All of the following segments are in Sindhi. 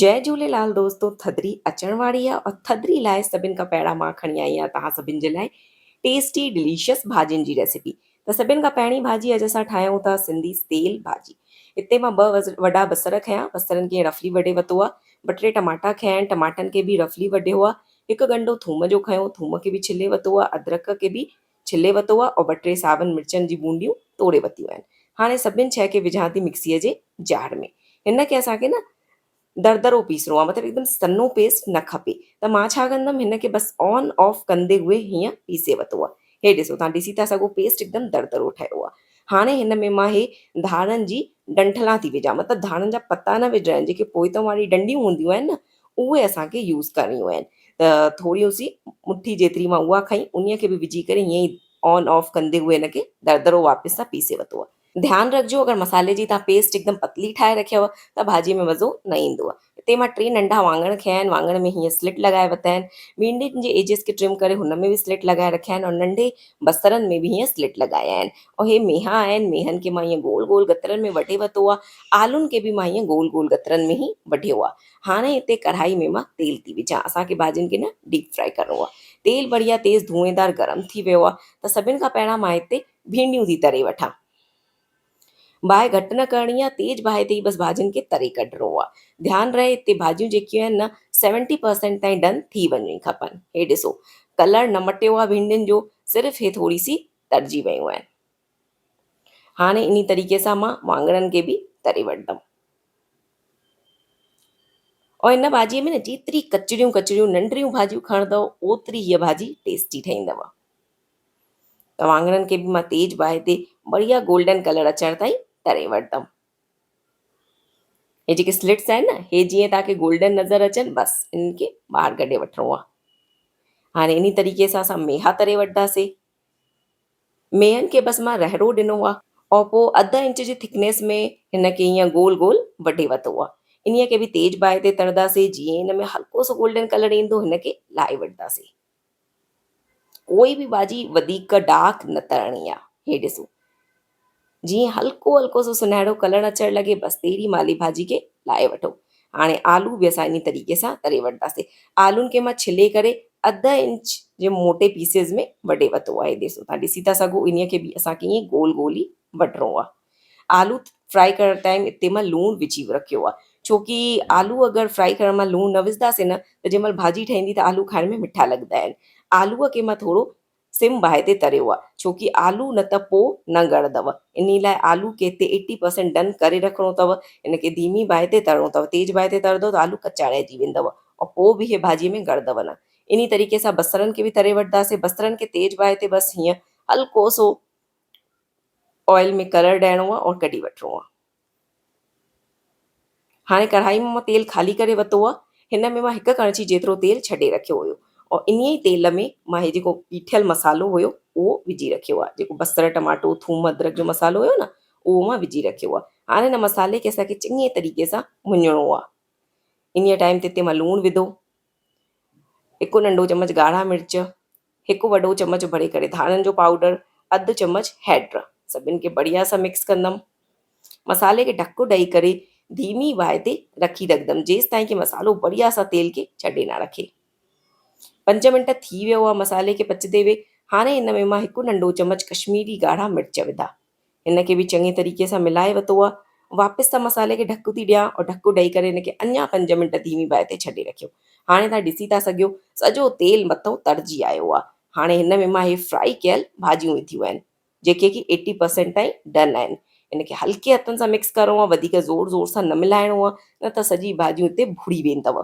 جئي جهوليلال دوستو ٿڌڙي اچڻ واري آ اور ٿڌڙي لاء سڀن کان پهريان مان کڻي آئي آهيان توهان سڀن جي لاء ٽيسٽي ڊليشس ڀاڄين جي ريسيپي ته سڀن کان پهرين ڀاڄي اڄ اسان ٺاهيون ٿا سنڌي سيل ڀاڄي هتي مان ٻه وڏا بصر کنيا بصرن کي رفلي وڍي ورتو آ ٻه ٽي ٽماٽا کنيا آهن ٽماٽن کي به رفلي وڍيو آ هڪ ڳنڍو ٿوم جو کنيو ٿوم کي به ڇلي ورتو آ ادرڪ کي به ڇلي ورتو آ اور ٻه ٽي ساون مرچن جي بونڊيون توڙي ورتيون آهن هاڻي سڀن شيء کي وجهان ٿي مڪسيء جي جار ۾ هن کي اسان کي نه دردرو پيسڻو آهي مطلب هڪدم سنهو پيسٽ نه کپي ته مان ڇا ڪندم هن کي بس آن آف ڪندي هئي هيئن پيسي ورتو آهي هي ڏسو توهان ڏسي ٿا سگهو پيسٽ هڪدم دردرو ٺهيو آهي هاڻي هن ۾ مان هي ڌاڻن جي ڏنٺلان ٿي وجهان مطلب ڌاڻن جا پتا نه وجهڻا آهن جيڪي پوئتان واري ڏنڊيون هونديون آهن نه اهي اسان کي يوز ڪرڻيون آهن ته ٿوريون سي مٺي جيتري مان اها کنئي انهي کي به وجهي ڪري هيئن ئي آن آف ڪندي هئي هن کي دردرو واپس سان پيسي ورتو آهي. ڌيان رکجو اگر مصالحي جي توهان پيسٽ هڪدم پتلي ٺاهي رکيو ته ڀاڄي ۾ مزو نه ايندو. هتي مان ٽي ننڍا واڱڻ کنيا آهن واڱڻ ۾ هيئن سلٽ لڳائي ورتا آهن. ڀينڊين جي ايجز کي ٽرم ڪري هن ۾ به سلٽ لڳائي رکيا آهن اور ننڍي بصرن ۾ به هيئن سلٽ لڳايا آهن اور هي ميها آهن ميهن کي مان هيئن گول گول ڳترن ۾ وڍي ورتو آهي. آلون کي به مان هيئن گول گول ڳترن ۾ ئي وڍيو آهي. هاڻي هتي ڪڙهائي ۾ مان تيل ٿي وجهان اسان کي ڀاڄين کي نه ڊيپ فرائي ڪرڻو آهي. تيل بڙهيا تيز ڌوئيندار گرم ٿي ويو آهي ته سڀن کان پهريان مان هتي ڀينڊيون ٿي تري وٺان. باهه گهٽ نه ڪرڻي آ، تيز باهه تي ئي بس ڀاڄين کي تري ڪڍڻو آ. ڌيان رهي هتي ڀاڄيون جيڪيون آهن نه سيونٽي پرسينٽ تائين ڊن ٿي وڃڻي کپن. هي ڏسو ڪلر نه مٽيو آ ڀينڊين جو صرف هي ٿوري سي ترجي ويون آهن. هاڻي انهي طريقي سان مان واڱڻن کي به تري وٺندم. اور هن ڀاڄي ۾ نه جيتري ڪچڙيون ڪچڙيون ننڍڙيون ڀاڄيون کڻندؤ اوتري هيء ڀاڄي ٽيسٽي ٺهيندو. ته واڱڻن کي به مان تيز باهه تي بڙهيا گولڊن ڪلر اچڻ تائين تري وٺندم. هي جيڪي سلٽس آهن نه هي جيئن توهان کي گولڊن نظر اچن بس انهن کي ٻاهر ڪڍي وٺڻو آهي. هاڻي انهي طريقي سان اسان ميها تري وٺنداسين. ميهن کي بس مان رهڙو ڏنو آهي اور پوء اڌ انچ جي ٿڪنيس ۾ هن کي ائين گول گول وڍي ورتو آهي. انهي کي به تيز باهه تي ترنداسين جيئن هن ۾ هلڪو سو گولڊن ڪلر ايندو هن کي لاهي وٺنداسين. ڪوئي به ڀاڄي وڌيڪ ڊارڪ نه ترڻي آ. هي ڏسو جيئن هلڪو هلڪو سو سنهڙو ڪلر اچڻ لڳي بس تيري مالي ڀاڄي کي لاهي وٺو. هاڻي آلو به اسان انهي طريقي سان تري وٺنداسين. آلون کي مان ڇلي ڪري اڌ انچ جي موٽي پيسز ۾ وڍي ورتو آهي. ڏسو توهان ڏسي ٿا سگهو انهي کي به اسان کي ائين گول گول ئي وڍڻو آ. آلو فرائي ڪرڻ ٽائيم اتي مان لوڻ وجهي رکيو آ ڇو ڪي آلو اگر فرائي ڪرڻ مهل لوڻ نه وجهنداسين نه ته جنهن مهل ڀاڄي ٺهندي ته آلو کائڻ ۾ مٺا لڳندا آهن آلوء کي مان ٿورو سم باهه تي تريو آ ڇو ڪي آلو نه ته پو نه ڳڙندو انهي لاء آلو کي هتي ايٽي پرسينٽ ڊن ڪري رکڻو اٿو ان کي ڌيمي باهه تي ترڻو اٿو تيز باهه تي ترندو ته آلو ڪچا رهجي ويندو ۽ پو به هي ڀاڄي ۾ ڳڙندو نه انهي طريقي سان بصرن کي به تري وٺنداسين بصرن کي تيز باهه تي بس هيئن هلڪو سو آئل ۾ ڪلر ڏيڻو آهي اور ڪڍي وٺڻو آهي. هاڻي ڪڙهائي مان مان تيل خالي ڪري ورتو آهي. هن ۾ مان هڪ ڪڻڇي جيترو تيل ڇڏي رکيو هيو اور انهي ئي تيل ۾ مان هي جيڪو پيٺيل مصالحو هيو اهو وجهي رکيو آهي. جيڪو بصر، ٽماٽو، ٿوم، ادرڪ جو مصالحو هيو نه اهو مان وجهي رکيو آهي. هاڻي هن مصالحي کي اسان کي چڱي طريقي سان ڀڃڻو آهي. انهي ٽائيم تي هتي مان لوڻ وڌو، هڪ ننڍو چمچ ڳاڙها مرچ، هڪ وڏو چمچ ڀري ڪري ڌاڻن جو پائوڊر، اڌ چمچ هيڊ. سڀن کي بڙهيا سان مڪس ڪندم. مصالحي کي ڍڪ ڏئي ڪري ڌيمي باهه تي رکي رکندم جيستائين ڪي مصالحو بڙهيا سان تيل کي ڇڏي نه رکي. پنج منٽ ٿي ويو آهي مصالحي کي پچندي وي. هاڻي هن ۾ مان هڪ ننڍو چمچ ڪشميري ڳاڙها مرچ وڌا. هن کي به چڱي طريقي سان ملائي ورتو آهي. واپس سان مصالحي کي ڍڪ ٿي ڏيان اور ڍڪ ڏئي ڪري هن کي اڃا پنج منٽ ڌيمي باهه تي ڇڏي رکيو. هاڻي توهان ڏسي ٿا سگهيو سڄو تيل مٿئون ترجي آيو آهي. هاڻي هن ۾ مان هي فرائي ڪيل ڀاڄيون وڌيون آهن جيڪي ڪي ايٽي پرسينٽ تائين ڊن آهن. هن کي هلڪي هٿن سان مڪس ڪرڻو آهي وڌيڪ زور زور سان نه ملائڻو آهي نه ته سڄي ڀاڄيون هتي ڀڙي ويندو.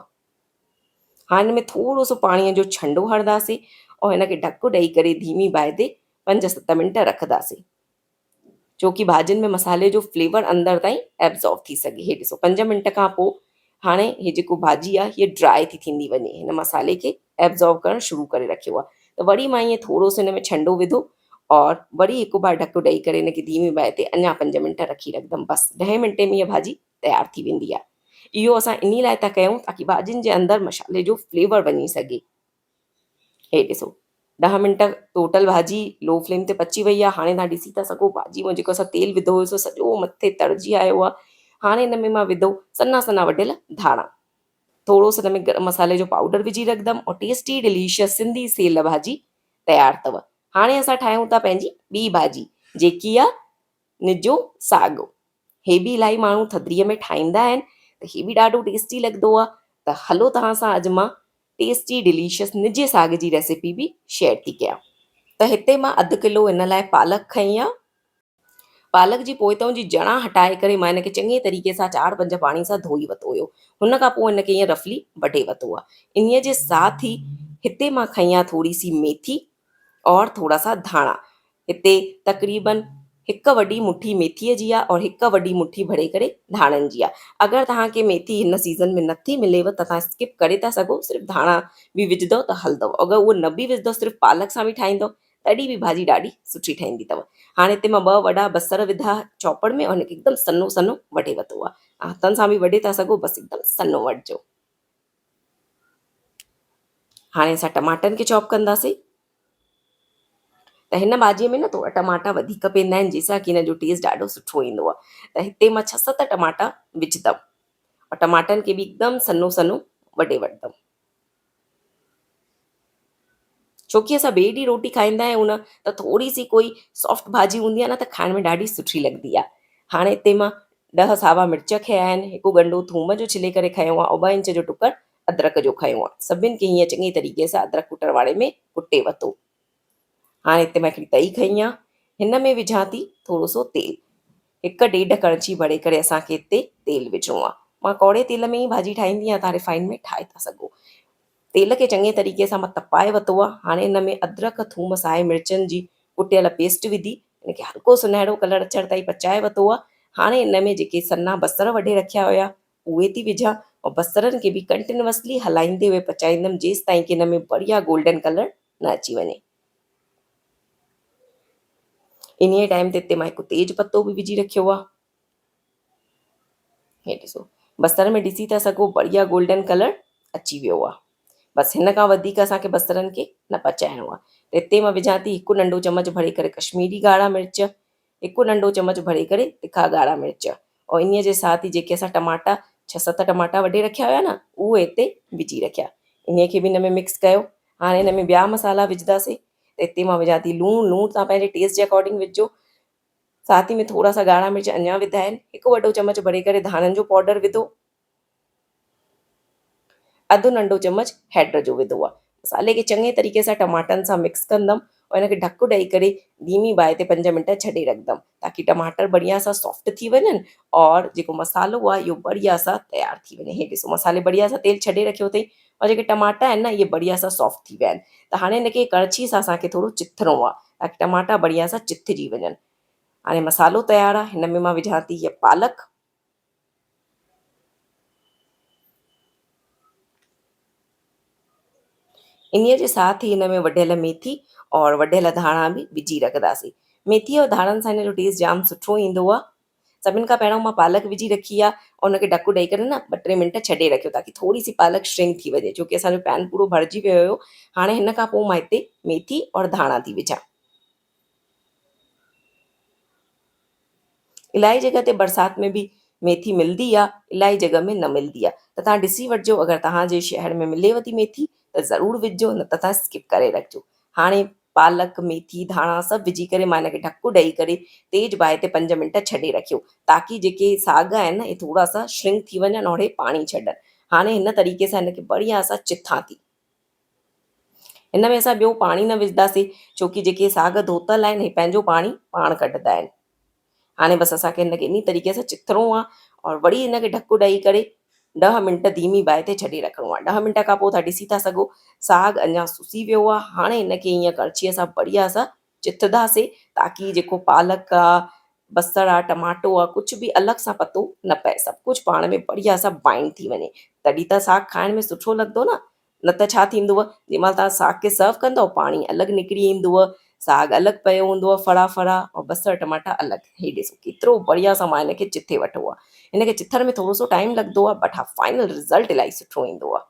هاڻي هن ۾ ٿورو سو پاڻي جو ڇنڊو هڻنداسين اور هن کي ڍڪ ڏئي ڪري ڌيمي باهه تي پنج ست منٽ رکنداسين. ڇو ڪي ڀاڄين ۾ مصالحي جو فليور اندر تائين ايبزارب ٿي سگهي. هي ڏسو پنج منٽ کان پوء هاڻي هي جيڪو ڀاڄي آهي هي ڊرائي ٿي ٿيندي وڃي. هن مصالحي کي ايبزارب ڪرڻ شروع ڪري رکيو آهي ته وري مان ائين ٿورو سو هن ۾ ڇنڊو وڌو اور وري هڪ بار ڍڪ ڏئي ڪري هن کي ڌيمي باهه تي اڃا پنج منٽ رکي رکندم. بس ڏهين منٽي ۾ هيء ڀاڄي تيار ٿي ويندي آهي. اهو اسان انهي لاء ٿا ڪيون تاڪي ڀاڄين جي اندر مصالحي جو فليور وڃي سگهي. هي ڏسو ڏهه منٽ ٽوٽل ڀاڄي لو فليم تي پچي وئي آهي هاڻي توهان ڏسي ٿا سگهو ڀاڄي مان جيڪو اسان تيل وڌو هيو سو سڄو مٿي ترجي آيو آهي هاڻي هن ۾ مان وڌو سنها سنها وڍيل ڌاڻا ٿورو سو هن ۾ گرم مصالحي جو پائوڊر وجهي رکندم اور ٽيسٽي ڊليشس سنڌي سيل ڀاڄي تيار اٿو. هاڻي اسان ٺاهيون ٿا پنهنجي ٻي ڀاڄي جيڪي آ نجو ساڳ. هي به الاهي ماڻهو ٿڌڙي ۾ ٺاهيندا آهن ته هي به ڏاڍو ٽيسٽي لڳندو آ ته هلو توهان سان اڄ مان ٽيسٽي ڊليشس نجي ساڳ جي ريسيپي به شيئر ٿي ڪيان. ته هتي مان اڌ ڪلو هن لاء پالڪ کنئي آ. پالڪ جي پوئتئون جي جڙان هٽائي ڪري مان هن کي چڱي طريقي سان چار پنج پاڻي سان ڌوئي وتو هيو. هن کان پوء هن کي ائين رفلي وڍي وتو آ. انهيء جي ساٿ ئي هتي مان کنئي آ ٿوري سي ميٿي اور ٿورا سا ڌاڻا. هتي تقريبن هڪ وڏي مٺي ميٿيء جي آ اور هڪ وڏي مٺي ڀري ڪري ڌاڻن جي آ. اگر توهان کي ميٿي هن سيزن ۾ نٿي مليو ته توهان اسڪپ ڪري ٿا سگهو صرف ڌاڻا به وجهندؤ ته هلندو. اگر اهو نه به وجهندؤ صرف پالڪ سان به ٺاهيندؤ تڏهن به ڀاڄي ڏاڍي سٺي ٺهندي اٿو. هاڻي هتي مان ٻه وڏا بصر وڌا چاپر ۾ اور هن کي هڪدم سنهو سنهو وڍي ورتو آ. هٿن سان به وڍي ٿا سگهو بس هڪدم سنهو وڍجو. هاڻي اسان ٽماٽن کي چاپ ڪنداسين. ته هن ڀاڄيء ۾ نه ٿورا ٽماٽا وڌيڪ پوندا آهن جنهن سان ڪي هن جو ٽيسٽ ڏاڍو سٺو ايندو آهي ته هتي مان ڇهه ست ٽماٽا وجهندم اور ٽماٽن کي به هڪدم سنهو سنهو وڍي وٺندم. ڇو ڪي اسان ٻئي ڏينهن روٽي کائيندا آهيون نه ته ٿوري سي ڪوئي سافٽ ڀاڄي هوندي آهي نه ته کائڻ ۾ ڏاڍي سٺي لڳندي آهي. هاڻي هتي مان ڏهه ساوا مرچ کنيا آهن، هڪ ڳنڍو ٿوم جو ڇلي ڪري کنيو آهي ۽ ٻه انچ جو ٽڪر ادرڪ جو کنيو آهي. سڀني کي هيئن چڱي طريقي سان ادرڪ ڪٽڻ واري ۾ ڪٽي ورتو. هاڻي هتي مان هڪڙي تئي کنئي آهي، هن ۾ وجهان ٿي ٿورو سو تيل. هڪ ڏيڍ ڪڻڇي ڀري ڪري اسان کي هتي تيل وجهڻو آهي. مان ڪوڙي تيل ۾ ئي ڀاڄي ٺاهيندي آهيان، توهان ريفائنڊ ۾ ٺاهي ٿا سگهو. تيل کي چڱي طريقي سان مان تپائي ورتو آهي. هاڻي هن ۾ ادرڪ، ٿوم، سائي مرچن جي ڪٽيل پيسٽ وڌي هن کي هلڪو سنهڙو ڪلر اچڻ تائين پچائي ورتو آهي. هاڻي هن ۾ جيڪي سنها بصر وڍي رکيا هيا اهي ٿي وجهان ۽ بصرن کي به ڪنٽينوسلي هلائيندي هوئي پچائيندم جيستائين ڪي هن ۾ بڙيا گولڊن ڪلر نه اچي وڃي. انهيء ٽائيم تي هتي مان هڪ تيج پتو به وجهي رکيو آهي. هي ڏسو بصر ۾ ڏسي ٿا سگهو بڙيا گولڊن ڪلر اچي ويو آهي. بس هن کان وڌيڪ اسان کي بصرن کي نه پچائڻو آهي. ته هتي مان وجهان ٿي هڪ ننڍو چمچ ڀري ڪري ڪشميري ڳاڙها مرچ، هڪ ننڍو چمچ ڀري ڪري تکا ڳاڙها مرچ ۽ انهيء جي ساٿ ئي جيڪي اسان ٽماٽا ڇهه ست ٽماٽا وڍي رکيا هيا نه اهي هتي وجهي رکيا. انهيء کي به هن ۾ مڪس ڪيو. هاڻي هن ۾ ٻيا مصالحا وجهنداسين ته هتي مان وجهان ٿي لوڻ، لوڻ توهان پنهنجي ٽيسٽ جي اڪارڊنگ وجهجو. ساٿ ئي ۾ ٿورا سا ڳاڙها مرچ اڃا وڌا آهن. هڪ وڏو چمچ ڀري ڪري ڌاڻن جو پائوڊر وڌو. اڌ ننڍو چمچ هيڊ جو وڌو آهي. مصالحي کي چڱي طريقي سان ٽماٽن سان مڪس ڪندم ۽ ان کي ڍڪ ڏئي ڪري ڌيمي باهه تي پنج منٽ ڇڏي رکندم تاڪي ٽماٽر بڙيا سان سافٽ ٿي وڃن اور جيڪو مصالحو آهي اهو بڙيا سان تيار ٿي وڃي. هي ڏسو مصالحي بڙيا سان تيل ڇڏي رکيو اٿئي اور جيڪي ٽماٽا آهن نه اهي بڙيا سان سافٽ ٿي ويا آهن ته هاڻي هن کي ڪڙڇي سان اسان کي ٿورو چٿڻو آهي تاڪي ٽماٽا بڙيا سان چٿجي وڃن. هاڻي مصالحو تيار آهي هن ۾ مان وجهان ٿي هيء پالڪ. انهيء جي ساٿ ئي هن ۾ وڍيل ميٿي اور وڍيل ڌاڻا به وجهي رکنداسين. ميٿي اور ڌاڻن سان هن جو ٽيسٽ جام سٺو ايندو آهي. سڀن کان پهريون مان پالڪ وجهي رکي آهي اور ان کي ڍڪ ڏئي ڪري نه ٻه ٽي منٽ ڇڏي رکيو تاڪي ٿوري سي پالڪ شرنڪ ٿي وڃي ڇو ڪي اسان جو پين پورو ڀرجي ويو هيو. هاڻي هن کان پوء مان هتي ميٿي اور ڌاڻا ٿي وجهان. الاهي جڳهه تي برسات ۾ به ميٿي ملدي آ الاهي جڳهه ۾ نه ملدي آ ته توهان ڏسي وٺجو اگر توهان جي شهر ۾ مليو ٿي ميٿي ته ضرور وجهجو نه ته توهان اسڪپ ڪري رکجو هاڻي پالڪ ميٿي ڌاڻا سڀ وجهي ڪري مان هن کي ڍڪ ڏئي ڪري تيز باهه تي پنج منٽ ڇڏي رکيو تاڪي جيڪي ساڳ آهن نه اهي ٿورا سا شرنڪ ٿي وڃن اور اهي پاڻي ڇڏن هاڻي هن طريقي سان هن کي بڙيا سان چٿان ٿي. هن ۾ اسان ٻيو پاڻي نه وجهنداسين ڇو ڪي جيڪي ساڳ ڌوتل آهن اهي پنهنجو پاڻي پاڻ ڪڍندا آهن. هاڻي بس اسان کي هن کي انهي طريقي سان چٿڻو آهي اور وري هن کي ڍڪ ڏئي ڪري ڏهه منٽ ڌيمي باهه تي ڇڏي رکڻو آهي. ڏهه منٽ کان پوء توهان ڏسي ٿا سگهو ساڳ اڃا سسي ويو آهي. هاڻي هن کي ائين ڪڙڇيء سان بڙيا سان چٿنداسين تاڪي جيڪو پالڪ آ، بصر آ، ٽماٽو آ ڪجهه به الڳ سان پتو نه پئي سڀ ڪجهه پاڻ ۾ بڙيا سان بائنڊ ٿي وڃي تڏهن ته ساڳ کائڻ ۾ سٺو لڳندو نه نه ته ڇا ٿيندو جنهن مهل توهان ساڳ کي سرو ڪندؤ پاڻي الڳ نڪري ايندو ساڳ الڳ پيو هوندو ڦڙا ڦڙا ۽ بصر ٽماٽا الڳ هي ڏسو ڪيترو بڙيا سان مان هن کي چٿي وٺو آ هن کي چٿڻ ۾ ٿورو سو ٽائيم لڳندو آ بٽ ها فائنل رزلٽ الاهي سٺو ايندو آ.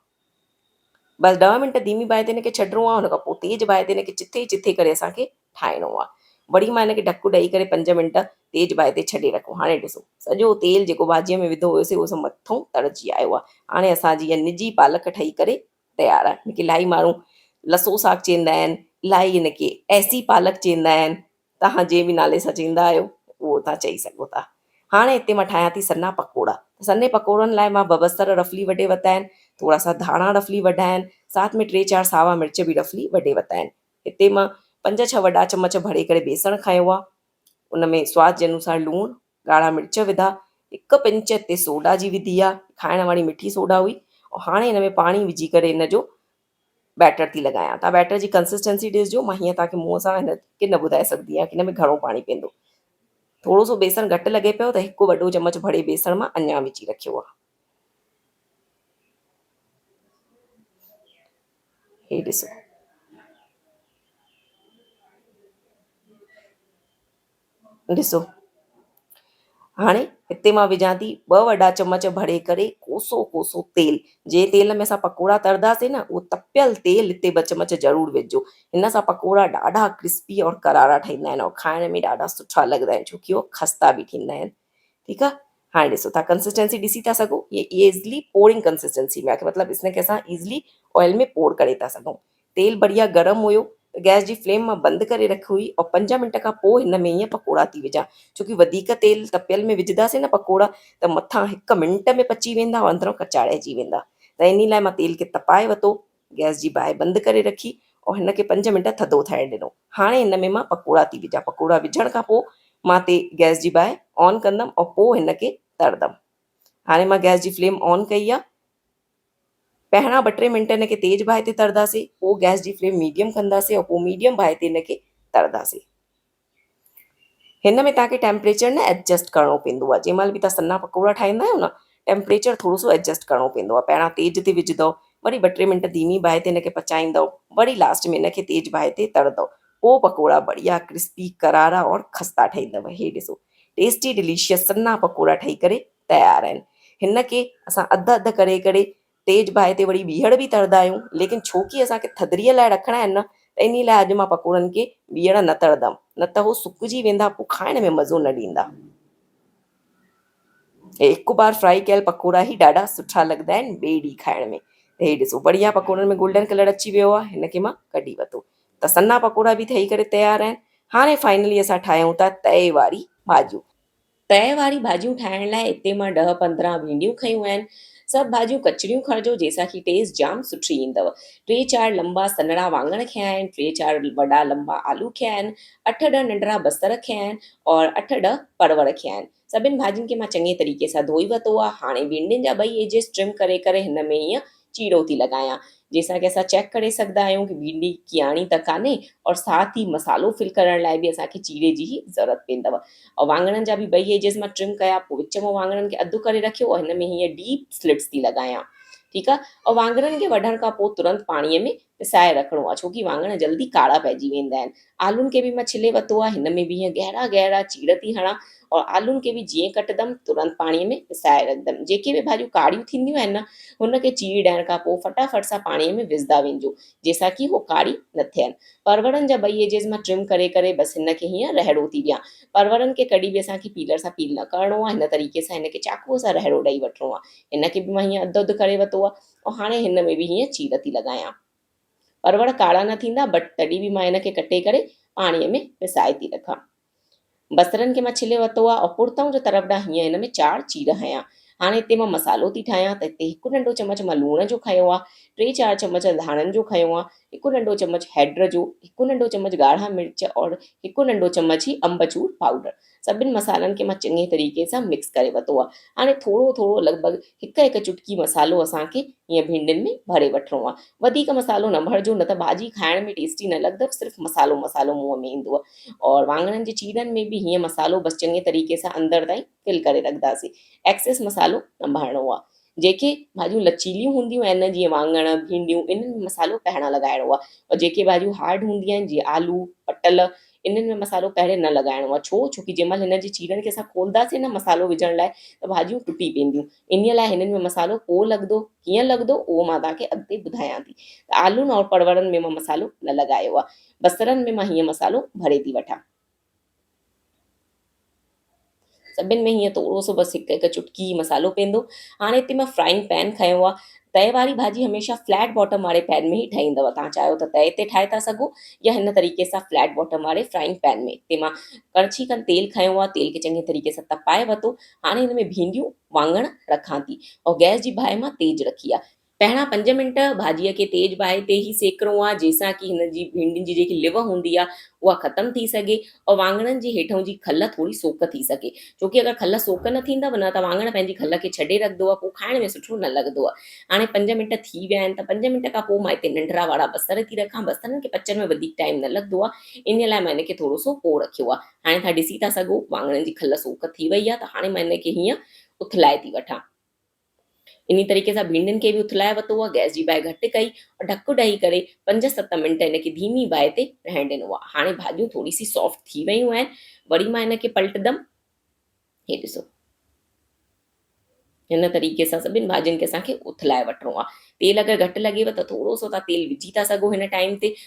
بس ڏهه منٽ ڌيمي باهه تي هن کي ڇڏڻو آهي ان کان پوء تيز باهه تي هن کي چٿي چٿي ڪري اسان کي ٺاهڻو آهي. وري مان هن کي ڍڪ ڏئي ڪري پنج منٽ تيز باهه تي ڇڏي رکو. هاڻي ڏسو سڄو تيل جيڪو ڀاڄيء ۾ وڌو هيوسي اهو سڀ مٿئون تڙجي آيو آهي. هاڻي اسان جي اها نجي پالڪ ٺهي ڪري تيار آهي. هن کي الاهي ماڻهو لسو ساڳ چوندا آهن، الاهي هن کي ايسي پالڪ چوندا آهن. توهان جنهن به نالي سان چوندا آهيو اهو توهان چئي سگهو ٿا. هاڻي هتي مان ٺاهيان ٿي سنها پڪوڙا. سنهي پڪوڙن لاء مان ٻه بصر رفلي وڍي ورتا آهن، ٿورا سا ڌاڻا رفلي وڍا آهن، ساٿ ۾ ٽي چار ساوا مرچ به رفلي وڍي ورتا آهن. هتي مان پنج ڇهه وڏا چمچ ڀري ڪري بيسڻ کنيو آهي، ان ۾ سواد جي انوسار لوڻ، ڳاڙها مرچ وڌا، هڪ پنچ هتي سوڊا جي وڌي آهي، کائڻ واري مٺي سوڊا هئي، هاڻي هن ۾ پاڻي وجهي ڪري هن جو بيٽر ٿي لڳايان. توهان بيٽر جي ڪنسسٽنسي ڏسجو، مان هيئن توهان کي منهن سان هن کي نه ٻڌائي سگهندي آهيان ڪه هن ۾ گهڻو پاڻي پوندو. ٿورو سو بيسڻ گهٽ لڳي پيو ته هڪ وڏو چمچ ڀري بيسڻ مان اڃا وجهي رکيو آهي. هي ڏسو. ڏسو هاڻي هتي مان وجهان ٿي ٻه وڏا چمچ ڀري ڪري ڪوسو ڪوسو تيل جنهن تيل ۾ اسان پڪوڙا ترنداسين نه اهو تپيل تيل هتي ٻه چمچ ضرور وجهجو هن سان پڪوڙا ڏاڍا ڪرسپي اور ڪرارا ٺهندا آهن اور کائڻ ۾ ڏاڍا سٺا لڳندا آهن ڇو ڪي اهو خستا به ٿيندا آهن ٺيڪ آهي هاڻي ڏسو تان ڪنسسٽنسي ڏسي ٿا سگهو هي ايزلي پورنگ ڪنسسٽنسي ۾ آهي مطلب اس کي اسان ايزلي آئل ۾ پور ڪري ٿا سگهون تيل بڙيا گرم هيو ته گئس جي فليم مان بند ڪري رکي هئي اور پنج منٽ کان پوء هن ۾ ائين پڪوڙا ٿي وجهان ڇو ڪي وڌيڪ تيل تپيل ۾ وجهداسين نه پڪوڙا ته مٿان هڪ منٽ ۾ پچي ويندا اور اندران ڪچا رهجي ويندا ته انهي لاء مان تيل کي تپائي وتو گئس جي باهه بند ڪري رکي اور هن کي پنج منٽ ٿڌو ٿيڻ ڏنو هاڻي هن ۾ مان پڪوڙا ٿي وجهان پڪوڙا وجهڻ کان پوء مان تي گئس جي باهه آن ڪندم اور پوء هن کي ترندم هاڻي مان گئس جي فليم آن ڪئي آ پهريان ٻه ٽي منٽ هن کي تيز باهه تي ترنداسين، پوء گئس جي فليم ميڊيم ڪنداسين ۽ پوء ميڊيم باهه تي هن کي ترنداسين. هن ۾ توهان کي ٽيمپريچر نه ايڊجسٽ ڪرڻو پوندو آهي. جنهن مهل به توهان سنها پڪوڙا ٺاهيندا آهيو نه ٽيمپريچر ٿورو سو ايڊجسٽ ڪرڻو پوندو آهي. پهريان تيز تي وجهندؤ وري ٻه ٽي منٽ ڌيمي باهه تي هن کي پچائيندؤ وري لاسٽ ۾ هن کي تيز باهه تي ترندؤ پوء پڪوڙا بڙيا ڪرسپي ڪرارا اور خستا ٺهيندؤ. هي ڏسو ٽيسٽي ڊليشس سنها پڪوڙا ٺهي ڪري تيار آهن. هن کي اسان اڌ اڌ ڪري ڪري تيز باهه تي وري ٻيهر به ترندا آهيون ليڪن ڇو ڪي اسان کي ٿڌڙيء لاء رکڻا آهن نه ته انهي لاء اڄ مان پڪوڙن کي ٻيهر نه ترندم نه ته هو سڪجي ويندا پوء کائڻ ۾ مزو نه ڏيندا. هي هڪ بار فرائي ڪيل پڪوڙا هي ڏاڍا سٺا لڳندا آهن ٻئي ڏينهن کائڻ ۾ ته هي ڏسو بڙيا پڪوڙن ۾ گولڊن ڪلر اچي ويو آهي هن کي مان ڪڍي ورتو ته سنها پڪوڙا به ٺهي ڪري تيار آهن هاڻي فائنلي اسان ٺاهيون ٿا تئي واري ڀاڄيون. تئي واري ڀاڄيون ٺاهڻ لاء هتي مان ڏهه 15 ڀينڊيون کنيون آهن. سڀ ڀاڄيون ڪچڙيون کڻجو جنهن سان ڪي ٽيسٽ جام سٺي ايندو. ٽي چار لنبا سنهڙا واڱڻ کنيا آهن، ٽي چار وڏا لنبا آلو کنيا آهن، اٺ ڏهه ننڍڙا بصر کنيا آهن اور اٺ ڏهه پروڙ کنيا آهن. سڀن ڀاڄين کي مان چڱي طريقي سان ڌوئي ورتو آهي. هاڻي ڀينڊين جا ٻئي ايجز ٽرم ڪري ڪري هن ۾ ائين چيڙو ٿي لڳايان جنهن سان ڪي اسان چيڪ ڪري سگهندا آهيون ڪي ڀينڊي ڪياڻي ته ڪانهي اور ساٿ ئي مصالحو فل ڪرڻ لاء به اسان کي چيڙي جي ئي ضرورت پوندو اور واڱڻن جا به ٻئي ايجز مان ٽرم ڪيا پوء وچ مان واڱڻن کي اڌ ڪري رکيو اور هن ۾ هيئن ڊيپ سلٽس ٿي لڳايان ٺيڪ آهي اور واڱڻن کي وڍڻ کان پوء ترنت پاڻي ۾ پسائي رکڻو آهي ڇو ڪي واڱڻ جلدي ڪاڙا پئجي ويندا آهن آلون کي به مان ڇلي ورتو آهي هن ۾ به هيئن گهرا گهرا چيڙ ٿي هڻان اور آلون کي به جيئن ڪٽدم ترنت پاڻي ۾ پسائي رکدم جيڪي به ڀاڄيون ڪاڙيون ٿينديون آهن نه هن کي چيڙ ڏيڻ کان پوء فٽافٽ سان پاڻي ۾ وجهدا وڃجو جنهن سان ڪي هو ڪاڙي نه ٿين پروڙن جا ٻئي ايجز مان ٽرم ڪري ڪري بس هن کي هيئن رهڙو ٿي ڏيان پروڙن کي ڪڏهن به اسان کي پيلر سان پيل نه ڪرڻو آهي هن طريقي سان هن کي چاقوء سان رهڙو ڏئي وٺڻو آهي هن کي به مان هيئن اڌ اڌ ڪري ورتو آهي اور هاڻي هن ۾ به هيئن چير ٿي لڳايان. پروڙ ڪاڙا نه ٿيندا بٽ تڏهن به مان هن کي ڪٽي ڪري پاڻيء ۾ پسائي ٿي رکان. بصرن کي مان ڇلي ورتو آهي اور پرتئون جو طرف ڏانهن هيئن هن ۾ چار چير هنيا. هاڻي هتي مان مصالحو ٿي ٺاهيان ته هتي هڪ ننڍو چمچ مان لوڻ جو کنيو آهي، ٽي چار چمچ ڌاڻن جو کنيو آهي، هڪ ننڍو چمچ هيڊ جو، هڪ ننڍو چمچ ڳاڙها مرچ اور هڪ ننڍو چمچ هي انبچور پائوڊر. سڀن مصالحن کي مان چڱي طريقي سان مڪس ڪري ورتو آهي. هاڻي ٿورو ٿورو لڳ ڀڳ هڪ هڪ چٽڪي مصالحو اسان کي هيئن ڀينڊين ۾ ڀري وٺڻو آهي. وڌيڪ مصالحو نه ڀرجو نه ته ڀاڄي کائڻ ۾ ٽيسٽي نه لڳندو صرف مصالحو مصالحو منهن ۾ ايندو اور واڱڻن جي چيرن ۾ به هيئن مصالحو بس چڱي طريقي سان اندر تائين فل ڪري رکنداسين. ايڪسيس مصالحو نه ڀرڻو آهي. جيڪي ڀاڄيون لچيليون هونديون آهن جيئن واڱڻ، ڀينڊيون انهن ۾ مصالحو پهريان لڳائڻو آهي اور جيڪي ڀاڄيون هارڊ هونديون آهن جيئن آلو، پٽل انهن ۾ مصالحو پهرين نه لڳائڻو آهي ڇو؟ ڇو ڪي جنهن مهل هن جي چيرن کي اسان کولنداسين نه مصالحو وجهڻ لاء ته ڀاڄيون ٽٽي پونديون انهي لاء هنن ۾ مصالحو پوء لڳندو ڪيئن لڳندو اهو مان توهان کي اڳتي ٻڌايان ٿي ته آلون اور پڙوڙن ۾ مان مصالحو نه لڳايو آهي بصرن ۾ مان هيئن مصالحو ڀري ٿي وٺان. سڀن ۾ هيئن ٿورو سو بس هڪ هڪ چٽڪي مصالحو پوندو. هاڻي هتي مان فرائنگ پين کنيو آهي. تئي واري ڀاڄي هميشه فليٽ باٽم واري پين ۾ ئي ٺهيندو. توهان چاهيو ته تئي تي ٺاهي ٿا سگهو يا هن طريقي سان فليٽ باٽم واري فرائنگ پين ۾. هتي مان ڪڻڇي کن تيل کنيو آهي. تيل کي چڱي طريقي سان تپائي ورتو. هاڻي هن ۾ ڀينڊيون، واڱڻ رکان ٿي اور گئس جي باهه مان تيز رکي آهي. پهريان پنج منٽ ڀاڄيء کي تيز باهه تي ئي سيڪڻو آهي جنهن سان ڪي هن جي ڀينڊين جي جيڪي لو هوندي آهي اها ختم ٿي سگهي اور واڱڻن جي هيٺئون جي کل ٿوري سوڪ ٿي سگهي ڇو ڪي اگر کل سوڪ نه ٿيندو نه ته واڱڻ پنهنجي کل کي ڇڏي رکندو آهي پوء کائڻ ۾ سٺو نه لڳندو آهي. هاڻي پنج منٽ ٿي ويا آهن ته پنج منٽ کان پوء مان هتي ننڍڙا وارا بصر ٿي رکان بصرن کي پچڻ ۾ وڌيڪ ٽائيم نه لڳندو آهي انهي لاء مان هن کي ٿورو سو پوء رکيو آهي. هاڻي توهان ڏسي ٿا سگهو واڱڻن جي کل سوڪ ٿي وئي آهي ته هاڻي مان هن کي هيئن اٿلائي ٿي وٺان. انهي طريقي سان ڀينڊين کي به اٿلائي ورتو آهي، گئس جي باهه گهٽ ڪئي اور ڍڪ ڏئي ڪري پنج ست منٽ هن کي ڌيمي باهه تي رهڻ ڏنو آهي. هاڻي ڀاڄيون ٿوري سي سافٽ ٿي ويون آهن، وري مان هن کي پلٽدم. هي ڏسو هن طريقي سان سڀن ڀاڄين کي اسان کي اٿلائي وٺڻو آهي. تيل اگر گهٽ لڳيو ته ٿورو سو توهان تيل وجهي ٿا سگهو هن ٽائيم تي.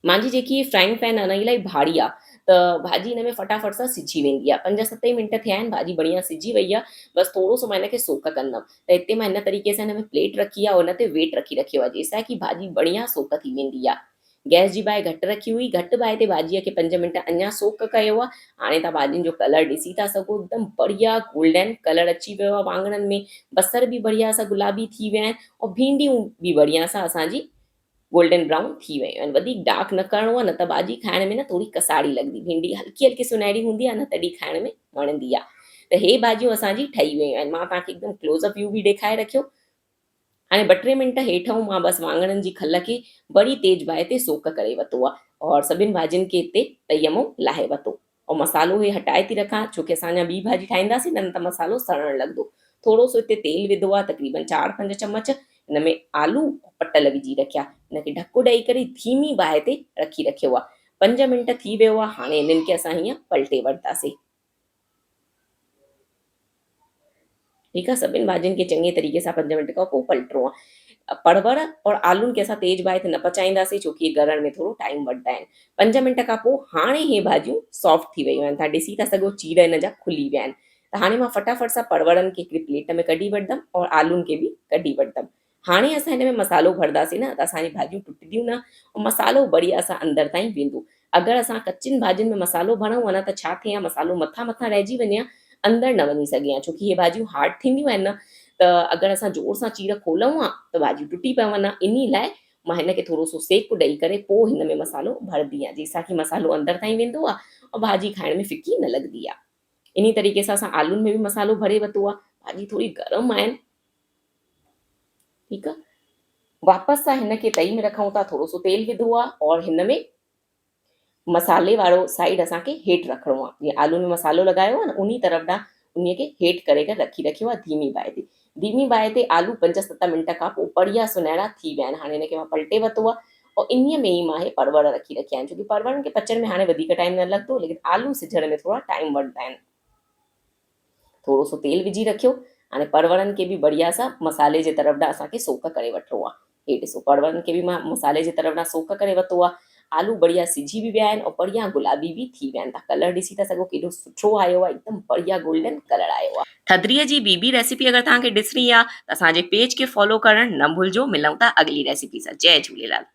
مانجي جيڪي هي فرائنگ پين آهي نه الاهي ڀاري آهي ته ڀاڄي هن ۾ فٽافٽ سان سجهي ويندي آهي پنج ست ئي منٽ ٿيا آهن ڀاڄي بڙهيا سجهي وئي آهي بس ٿورو سو مان هن کي سوڪ ڪندم ته هتي مان هن طريقي سان هن ۾ پليٽ رکي آهي ان تي ويٽ رکي رکيو آهي جنهن سان ڪي ڀاڄي بڙهيا سوڪ ٿي ويندي آهي گئس جي باهه گهٽ رکي هئي گهٽ باهه تي ڀاڄي کي پنج منٽ اڃا سوڪ ڪيو آهي هاڻي تان ڀاڄين جو ڪلر ڏسي ٿا سگهو هڪدم بڙهيا گولڊن ڪلر اچي ويو آهي واڱڻن ۾ بصر به بڙهيا سان گلابي ٿي ويا آهن اور ڀينڊيون به بڙهيا سان اسان جي گولڊن برائون ٿي ويون آهن وڌيڪ ڊارڪ نه ڪرڻو آهي نه ته ڀاڄي کائڻ ۾ نه ٿوري ڪساڙي لڳندي ڀينڊي هلڪي هلڪي سنهڙي هوندي آهي نه تڏهن کائڻ ۾ وڻندي آهي ته هي ڀاڄيون اسان جي ٺهي ويون آهن مان توهان کي هڪدم ڪلوز اپ ويو به ڏيکاري رکيو هاڻي ٻه ٽي منٽ هيٺئون مان بس واڱڻن جي کل کي بڙي تيز باهه تي سوڪ ڪري ورتو آهي اور سڀن ڀاڄين کي هتي تئي مون لاهي ورتو اور مصالحو هي هٽائي ٿي رکان ڇو ڪي اسان اڃا ٻي ڀاڄي ٺاهينداسين نه ته مصالحو سڙڻ لڳندو. ٿورو سو هتي تيل وڌو آهي تقريبن چار پنج چمچ هن ۾ آلو پٽل وجهي رکيا هن کي ڍڪ ڏئي ڪري ڌيمي باهه تي رکي رکيو آهي پنج منٽ ٿي ويو آهي هاڻي هنن کي اسان هيئن پلٽي وٺنداسين. ٺيڪ آ سڀن ڀاڄين کي چڱي طريقي سان پنج منٽ کان پوء پلٽڻو آ پڙوڙ اور آلون کي اسان تيز باهه تي نه پچائينداسين ڇو ڪي ڳرڻ ۾ ٿورو ٽائيم وٺندا آهن پنج منٽ کان پوء هاڻي هي ڀاڄيون سافٽ ٿي ويون آهن تان ڏسي ٿا سگهو چير هن جا کلي ويا آهن ته هاڻي مان فٽافٽ سان پڙوڙن کي هڪڙي پليٽ ۾ ڪڍي وٺندم اور آلون کي به ڪڍي وٺندم هاڻي اسان هن ۾ مصالحو ڀرنداسين نه ته اسان جي ڀاڄيون ٽٽنديون نه ۽ مصالحو بڙهيا سان اندر تائين ويندو. اگر اسان ڪچين ڀاڄين ۾ مصالحو ڀرون ها نه ته ڇا ٿئي ها مصالحو مٿان مٿان رهجي وڃي ها اندر نه وڃي سگهي ها ڇو ڪي هي ڀاڄيون هارڊ ٿينديون آهن نه ته اگر اسان زور سان چير کولون ها ته ڀاڄيون ٽٽي پون ها انهي لاء مان هن کي ٿورو سو سيڪ ڏئي ڪري پوء هن ۾ مصالحو ڀرندي آهيان جنهن سان ڪي مصالحو اندر تائين ويندو آهي ۽ ڀاڄي کائڻ ۾ ڦڪي نه لڳندي آهي. انهي طريقي سان اسان آلون ۾ به مصالحو ڀري ورتو آهي ڀاڄي ٿوري گرم آهن ٺيڪ آ واپس سان هن کي تئي ۾ رکون ٿا ٿورو سو تيل وڌو آ اور هن ۾ مصالحي وارو سائيڊ اسان کي هيٺ رکڻو آ جيئن آلو ۾ مصالحو لڳايو آ نه انهي طرف ڏانهن انهي کي هيٺ ڪري ڪري رکي رکيو آ ڌيمي باهه تي ڌيمي باهه تي آلو پنج ست منٽ کان پوء بڙهيا سنهڙا ٿي ويا آهن هاڻي هن کي مان پلٽي ورتو آ اور انهي ۾ ئي مان هي پروڙ رکي رکيا آهن ڇو ڪي پروڙن کي پچڻ ۾ هاڻي وڌيڪ ٽائيم نه لڳندو ليڪن آلو سجهڻ ۾ ٿورا ٽائيم وٺندا آهن ٿورو سو تيل وجهي رکيو. هاڻي پرورن کي به بڙهيا سان مصالحي جي طرف ڏانهن اسان کي سوڪ ڪري وٺڻو آهي. هي ڏسو پرورن کي به مان مصالحي جي طرف ڏانهن سوڪ ڪري ورتو آهي. آلو بڙهيا سجهي به ويا آهن ۽ بڙهيا گلابي به ٿي ويا آهن. تان ڪلر ڏسي ٿا سگهو ڪيڏو سٺو آيو آهي هڪدم بڙهيا گولڊن ڪلر آيو آهي. ٿڌڙيء جي ٻي به ريسيپي اگر توهان کي ڏسڻي آهي ته اسان جي پيج کي فالو ڪرڻ نه ڀلجو. ملون ٿا اڳلي ريسيپي سان. جئي جهوليلال.